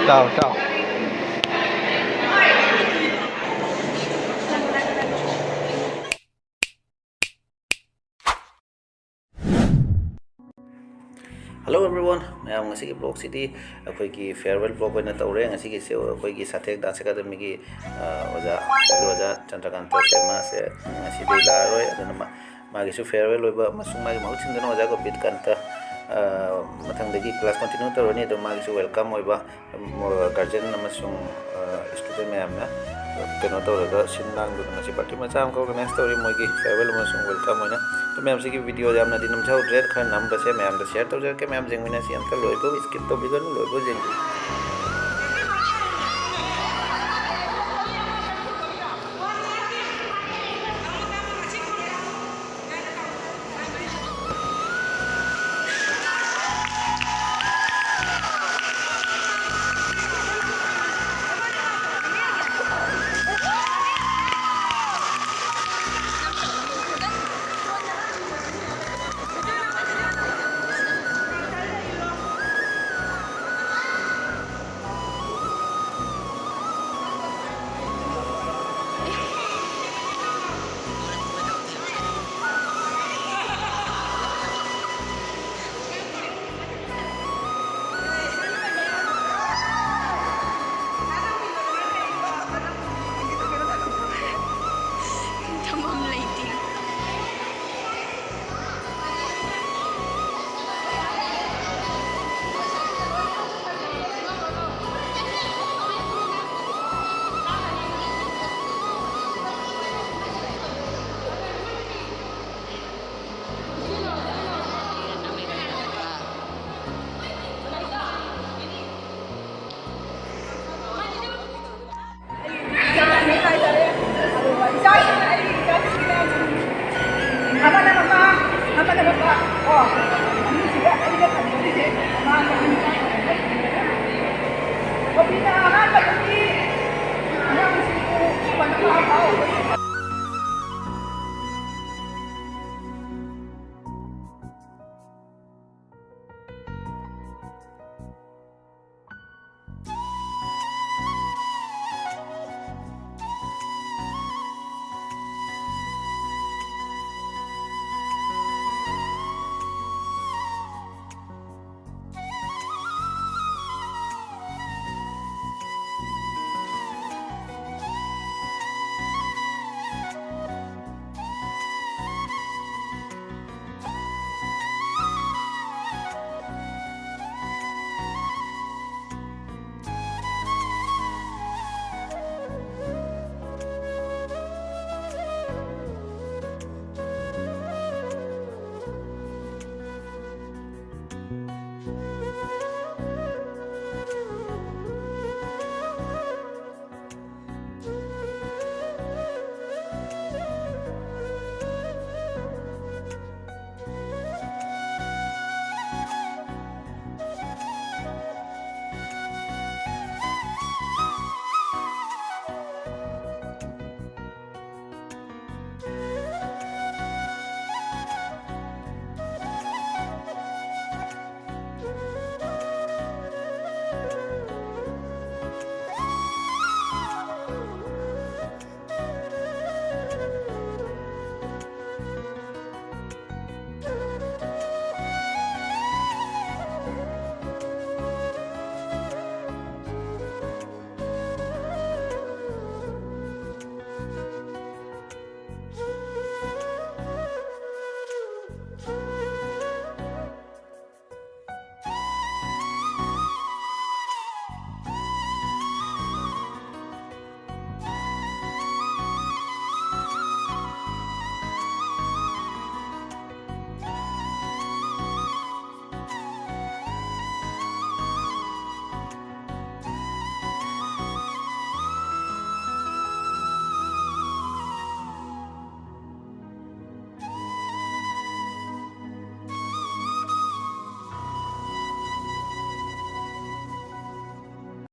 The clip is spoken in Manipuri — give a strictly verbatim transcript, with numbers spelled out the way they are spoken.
ꯆꯥꯎ, ꯆꯥꯎ꯫ Hello everyone, ꯃꯌꯥꯝ, ꯉꯁꯤꯒꯤ vlogꯁꯤꯗꯤ ꯑꯩꯈꯣꯏꯒꯤ farewell vlog ꯑꯣꯏꯅ ꯇꯧꯔꯦ꯫ ꯉꯁꯤꯒꯤꯁꯦ ꯑꯩꯈꯣꯏꯒꯤ ꯁꯥꯊꯦꯛ dance academyꯒꯤ, ꯑ, ꯑꯣꯖꯥ, ꯑꯣꯖꯥ ꯆꯟꯗ꯭ꯔꯀꯥꯟꯇꯁꯦ, ꯃꯥꯁꯦ ꯉꯁꯤꯗꯤ ꯂꯥꯛꯑꯔꯣꯏ꯫ ꯑꯗꯨꯅ ꯃꯥ, ꯃꯥꯒꯤꯁꯨ farewell ꯑꯣꯏꯕ ꯑꯃꯁꯨꯡ ꯃꯥꯒꯤ ꯃꯍꯨꯠ ꯁꯤꯟꯗꯨꯅ ꯑꯣꯖꯥ ꯒꯣꯄꯤꯀꯥꯟꯇ, ꯑ, ꯃꯊꯪꯗꯒꯤ class continue ꯇꯧꯔꯅꯤ꯫ ꯑꯗꯣ ꯃꯥꯒꯤꯁꯨ welcome ꯑꯣꯏꯕ, ꯎꯝ, guardian ꯑꯃꯁꯨꯡ, ꯑ, student ꯃꯌꯥꯝꯅ ꯀꯩꯅꯣ ꯇꯧꯔꯒ ꯁꯤꯟ ꯂꯥꯡꯗꯨꯅ ꯉꯁꯤ party ꯃꯆꯥ ꯑꯃꯈꯛ organize ꯇꯧꯔꯤ, ꯃꯣꯏꯒꯤ farewell ꯑꯃꯁꯨꯡ welcome ꯑꯣꯏꯅ꯫ ꯑꯗꯨ ꯃꯌꯥꯝꯁꯤꯒꯤ video ꯌꯥꯝꯅꯗꯤ ꯅꯝꯖꯍꯧꯗ꯭ꯔꯦ, ꯈꯔ ꯅꯝꯕꯁꯦ ꯃꯌꯥꯝꯗ share ꯇꯧꯖꯔꯛꯀꯦ꯫ ꯃꯌꯥꯝ ꯌꯦꯡꯃꯤꯟꯅꯁꯤ, ꯑꯝꯇ ꯂꯣꯏꯕ skip ꯇꯧꯕꯤꯒꯅꯨ, ꯂꯣꯏꯕ ꯌꯦꯡꯕꯤꯌꯨ꯫